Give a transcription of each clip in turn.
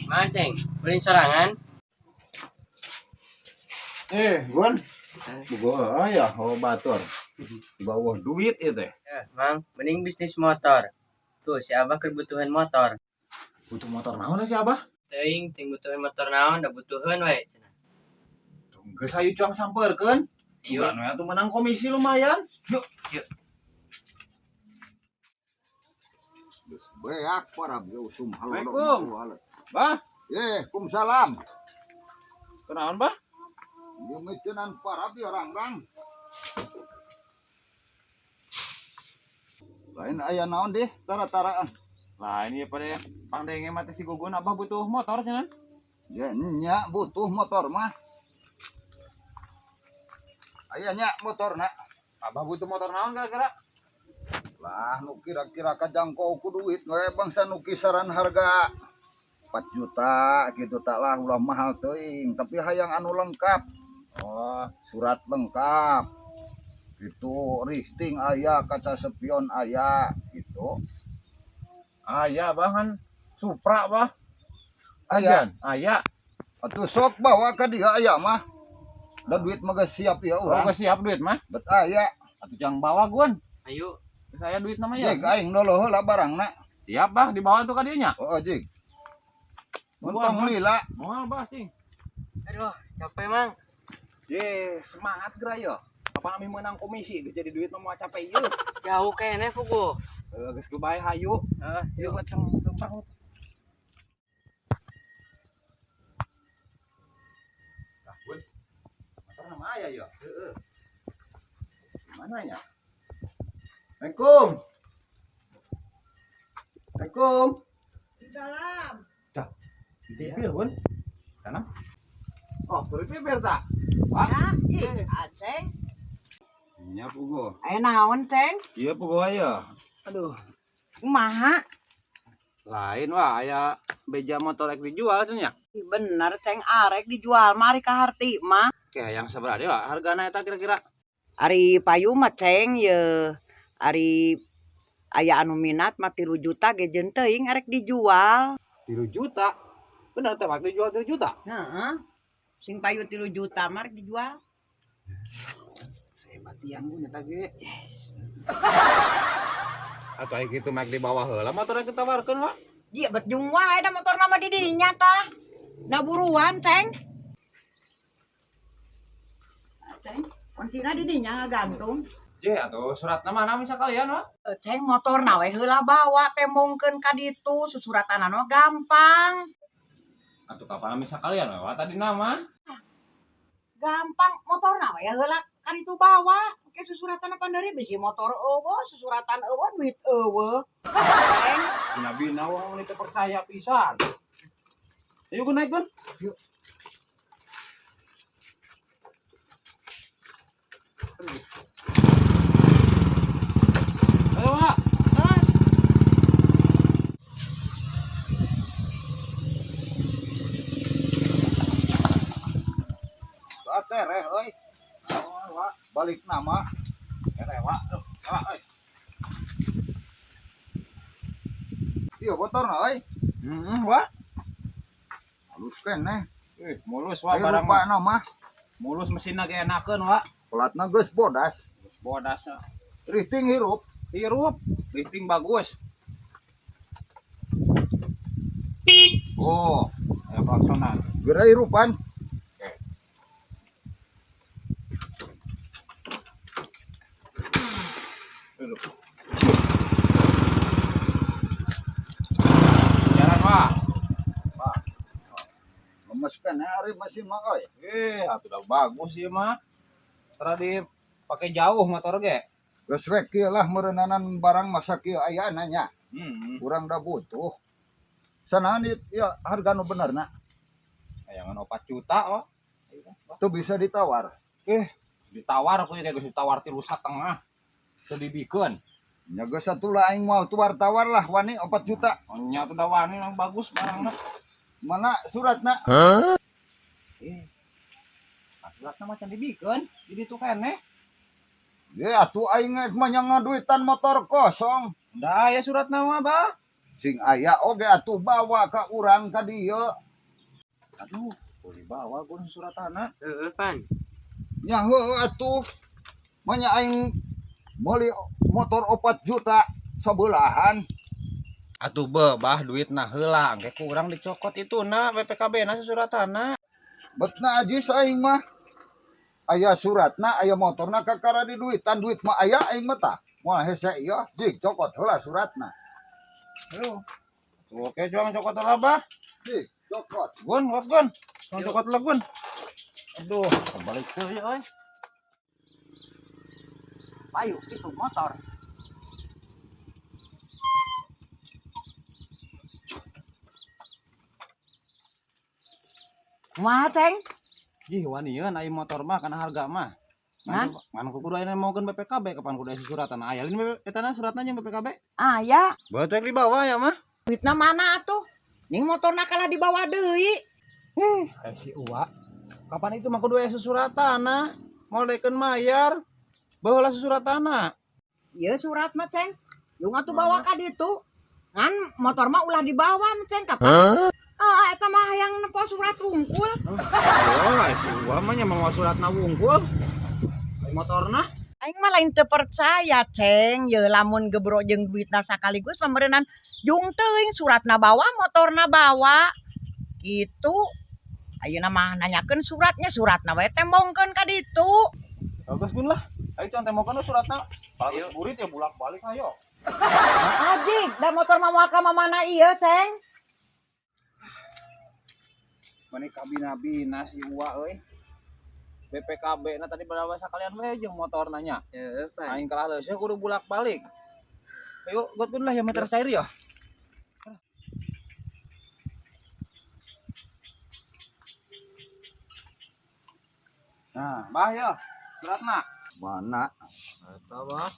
Mang Ceng, ulin sorangan. Gun. Bogo aya oh batur. Di bawah duit ieu teh. Mang, mending bisnis motor. Tuh, si Abah kebutuhan motor. Butuh motor naon si Abah? Teuing, ting butuhan motor naon, da butuheun we cenah. Geus hayu cuang sampeurkeun. Yuk. Sugan we atuh menang komisi lumayan. Yuk. Yuk. Geus beak para usum halodo. Assalamualaikum. Bah, Kumsalam. kunaon bah? Ieu meuceunan para bi orang-orang. Lain aya naon deh tara-taraan. Lah ini pada pangdenge mah teh si Gugun Abah butuh motor cenah. Ya nya butuh motor mah. Aya nya motorna. Abah butuh motor naon kira-kira? Lah nu kira-kira kajangkau ku duit we bangsa nu kisaran harga 4 juta gitu tak lah ulah mahal teuing tapi hayang anu lengkap. Oh, Surat lengkap gitu, richting aya, kaca spion aya gitu. aya bah kan Supra bah. Aya. Aya. Atuh sok bawa ka dia aya mah. Da duit mah geus siap ya Oh, urang. geus siap duit mah. Bet aya. Atuh jangan bawa Gun. Ayo. Saya duit namanya. Jig aing dolo heula barangna. Siap bah dibawa tuh ka dieu nya. Oh jig. Untung lila. Moal bah sing. Aduh, capek, Mang. Ye, semangat geura yo. Kapan ami menang komisi geus jadi duit mah moal capek ieu. Jauh kayaknya fugu. Geus bae hayu. Heeh, Ieu buat ceng lempang. Tah, Bun. Motor nama aya yo. Heeh. Mana ya? Assalamualaikum. Assalamualaikum. Di dalam. Dah. Di pipir, Bun. Sana. Oh, turu pipir tak? Pak. Ya, ih, aceng. Nya pugo. Aya naon, Ceng? Iya pugo aya. Aduh. Kumaha? Lain wah aya beja motor rek dijual cenah nya. Ih, bener, Ceng, arek dijual mari ka harti mah. Kayak yang sabaraha deui wah hargana eta kira-kira? Ari payu mah Ceng ye. Ari aya anu minat mah 3 juta ge jeung teuing arek dijual. 3 juta. Bener teh Pak dijual 3 juta. Heeh. Sing payu 3 juta mah arek dijual. Saya matian gue nyata ge. Yes. Atau aya kitu mah di bawah heula motor rek ditawarkeun wah. Dia bet jung wae da motor nama di dinya tah. Nah buruan, Ceng. Ceng, kuncina di dinya ngagantung. Je atuh surat nama nama sekalian wah. Ceng motor we heula bawa tembongkeun ka ditu susuratanana mah gampang. Atuh kapan bisa kalian wah tadi nama. Gampang motorna we heula ka ditu bawa. Ke susuratan panderi bisi motor eueuh, susuratan eueuh, duit eueuh. Ceng, Bina-bina wah mun teu percaya pisan. Ayo Gun naik Gun. Yuk. Ayo Wak. Tereh euy. Balik nama. Tereh Wak. Wak euy. Ieu motorna euy. Heeh, Wak. Halus keneh. Mulus Wak Ayo barang lupa mah. nama. Mulus mesinna ge enakeun Wak. Pelatna geus bodas. Geus bodas. Richting hirup. Hirup, lifting bagus. Oh, aya klaksonan. Geura hirupan. Aduh. Jalan Wak. Wak. Lemes keneh ari mesin mah euy. Atuh dah bagus ieu mah. Tara dipakai jauh motor ge. Geus we kieu lah meureunnanan barang masa kieu ayana nya. Urang da butuh. Sanaon ieu harga nu benerna? Hayangan 4 juta Wak. Teu bisa ditawar. Ditawar aku kayak geus ditawar 3,5. Sedibikeun. Nya geus atuh aing moal tuar-tawar lah wani 4 juta. Oh, nya tuh dah wani mah bagus barangna. Mana suratna? Suratna mah can dibikeun, di ditu keneh. Ye atuh aing mah nya ngaduitan motor kosong. Dah aya suratna mah, Bah. Sing aya oge atuh bawa ka urang ka dieu. Aduh, boleh bawa gua suratana. Heeh, pan. Nya heueuh atuh. Manya aing meuli motor 4 juta sabelahan. Atuh be, bah duitna heula, engke ku urang dicokot itu na BPKB na suratana. Betna ajis aing mah. Aya suratna, aya motorna kakara di duitan, duit mah aya aing mah tah. Moal hese ieu, jig cokot heula suratna. Ayo. Oke, cuang cokot heula bah. Jig cokot. Gun, wat gun. Cuang cokot heula gun. Aduh, kebalik deui euy. Payu itu motor. Kumaha, Ceng? Jih, wanian ai motor mah kana harga mah. Ngan? Ngan kudu aya mokeun BPKB kapan kudu aya suratan. Aya lain eta na suratna jeung BPKB. Aya, Beuh rek dibawa ya mah. duitna mana atuh? Ning motorna kalah dibawa deui. Eh si Uwa. Kapan itu mah kudu aya suratana? Moal mayar. Baheula suratana. Ieu surat mah, Ceng. Yung atuh bawa ka ditu. Ngan motor mah ulah dibawa, Ceng. Kapan? Ah, eta mah hayang nempo surat wungkul. Oh, si Uwa mah nya mawa suratna wungkul. Ai motorna. Aing mah lain teu percaya, Ceng. Ye lamun gebro jeung duitna sakaligus pameureunan jung teuing suratna bawa, motorna bawa. Gitu. Ayeuna mah nanyakeun suratnya, suratna we tembongkeun ka ditu. Bagus gun lah. Ayo cuang tembokan suratna. Balik burit ya bulak-balik ayo. Adik, da motor mah moal ka mamana ieu, Ceng? Mani kabina-bina si Uwa euy. BPKB na tadi berapa sakalian we jeung motorna nya. Heeh, pan. Aing kalah leuseut kudu bulak-balik. Ayo, got gun lah ya meter cair ya. Nah, bah ya. Suratna. Mana? Eta bah.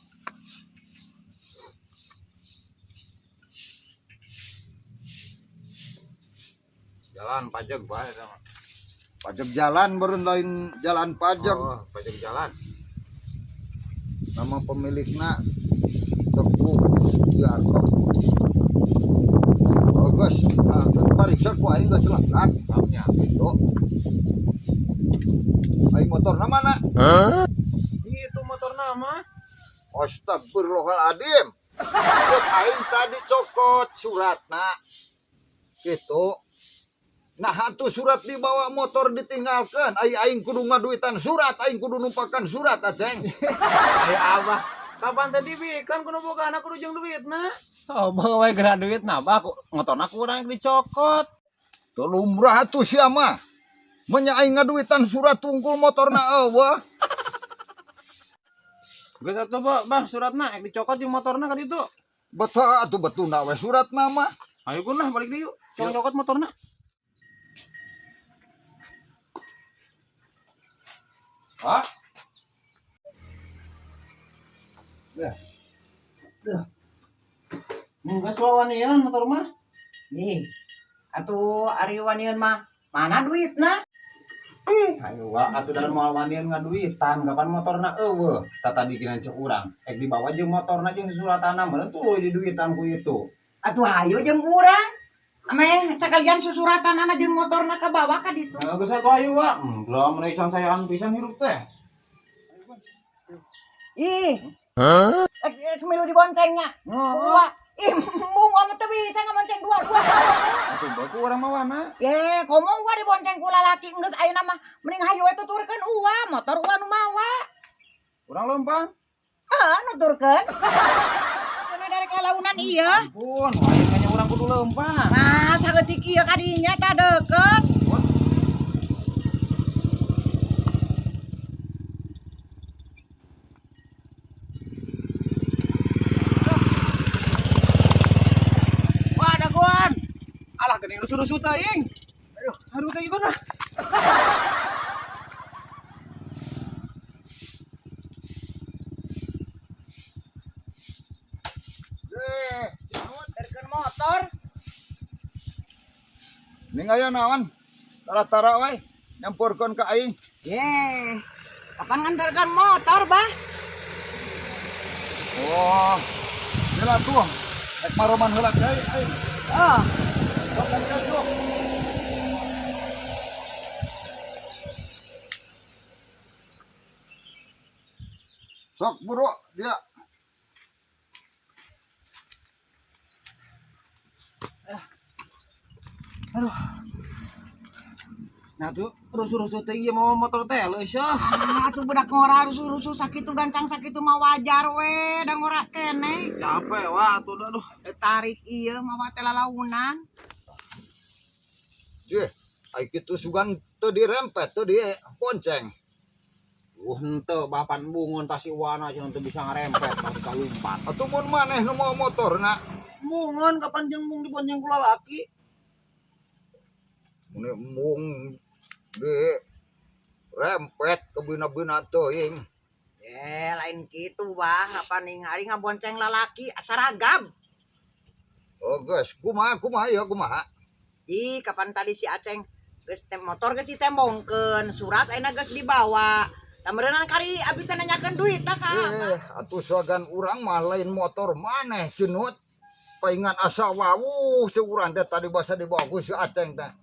Jalan pajak bah eta mah. Pajak jalan beureun lain jalan pajak. Oh, pajak jalan. Nama pemilikna Teguh Sugiarto. Bagus, nah, pariksa ku aing geus lengkap Nya. gitu. Aing motorna mana? Itu motor nama. Astagfirullahaladzim. Cek aing tadi cokot suratna. Gitu. Nah, atuh surat dibawa motor ditinggalkan. Ai aing kudu ngaduitan surat, aing kudu numpakan surat, aceng. Ayo abah, kapan tadi bi kan kudu boga anak kudu jeung duitna. Oh, bawa we geura duitna, bah ku motorna kurang dicokot. Teu lumrah atuh sia mah. Menya aing ngaduitan surat tungkul motorna eueuh. Geus atuh, bah, bah suratna ek dicokot jeung motorna ka ditu. Betul atuh betulna we suratna mah. Ayo gun lah balik deui yuk. Tong cokot motorna. Pak. Ya. Enggak wawanian motor mah. Nih. Atuh ari wanian mah mana duitna? Ayo wa atuh dalam moal wanian ngaduitan kapan motorna eueuh. Tata dikinan cek urang. Ek dibawa jeung motorna jeung suratana meureun tuluy diduitan ku itu. Atuh hayu jeung urang. Ameh sakalian susuratanana jeung motorna kabawa ka ditu. Nah, geus atuh ayo wa. Belum meuni can sayaan pisan hirup teh. Ih. Hah? Eh, milu diboncengnya. Dua. Ih, embung mah teu bisa ngabonceng dua dua. Atuh baku urang mah wana. Ye, komo uwa dibonceng ku lalaki geus ayeuna mah mending hayu we tuturkeun uwa, motor uwa nu mawa. Urang lempang. Heeh, nuturkeun. Kena dari kalaunan ieu. Ampun, wah kayaknya urang kudu lempang. Nah, saeutik ieu kadinya tah deket. Wah, dagoan. Alah geuning rusuh-rusuh teuing. Aduh, aduh teh ikut ah. Eh, Cinut. Terkeun motor. Ning aya naon? Tara-tara we nyampurkeun ka aing. Ye. Kapan nganterkeun motor, Bah? Oh. Gila tuh. Rek maroman heula cai aing. Oh. Sok kan sok. Sok buru dia. Nah tuh rusuh-rusuh teh ieu mawa motor teh leuh syah. Ah, tuh budak ngora rusuh-rusuh sakitu gancang sakitu mah wajar we, da ngora keneh. Capek wah atuh aduh. Tarik ieu mawa teh lalaunan. Jeh, ai kitu sugan teu dirempet teu dibonceng. Henteu bapan bungun tas si Wana cenah teu bisa ngarempet pasti kalumpat. Atuh mun maneh nu mawa motorna. Bungun kapan jeung mung dibonceng ku lalaki? Mun mung di rempet ke bina-bina teuing. Eh, lain kitu bah, apa ningali ngabonceng lalaki asa ragab. Oh geus, kumaha kumaha ya kumaha. Ih, kapan tadi si Aceng geus motor geus ditembongkeun, surat ayeuna geus dibawa. Da meureunnan kari abis teh nanyakeun duit dah ka. Eh, atuh suagan urang mah lain motor maneh cenut. Paingan asa wawuh ceu urang teh tadi basa dibawa ku si Aceng teh.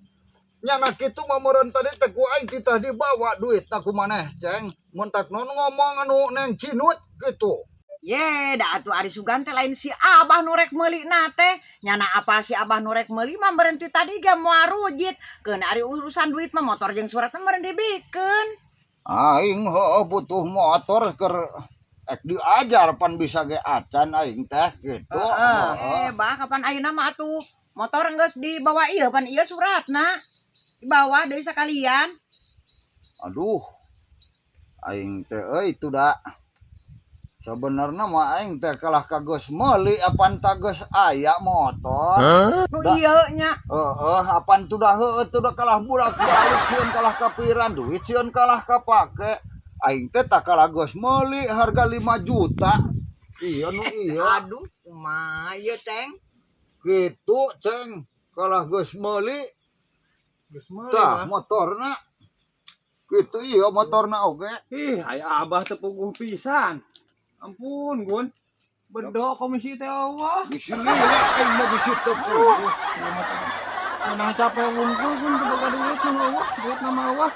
Nyana kitu mah meureun tadi teh ku aing titah dibawa duit ku maneh Ceng. Mun tak non ngomong anu neng cinut gitu. Ye, da atuh ari sugan teh lain si Abah nu rek meuli na teh. Nyana apal si Abah nu rek meuli mah berhenti tadi ge moal rujit. Keun ari urusan duit mah motor jeung surat mah meureun dibikeun. Aing heueuh butuh motor keur ek diajar pan bisa ge acan aing teh gitu. Heeh. Eh, bah kapan ayeuna mah atuh motor geus dibawa ieu pan ieu suratna. Dibawa deui sakalian. Aduh. Aing teh euy itu da. Sebenarnya mah aing teh kalah ka geus meuli apan ta geus aya motor. Nu ieu nya. Heeh, apan tuh dah heueuh tuh dah kalah bulak-balik sieun kalah kapiran duit sieun kalah kapake. Aing teh tak kalah geus meuli harga 5 juta. Iya nu iya. Aduh, kumaha ieu, Ceng? Gitu, Ceng. Kalah geus meuli Geus meuli. tah motorna. Gitu iya motorna oge. Ih, aya abah teu puguh pisan. Ampun, Gun. Bedok komisi teh Allah. Bisi lila aing mah bisi teu puguh. Menang capek wungkul Gun teu boga duit nu eueuh, duit nama eueuh.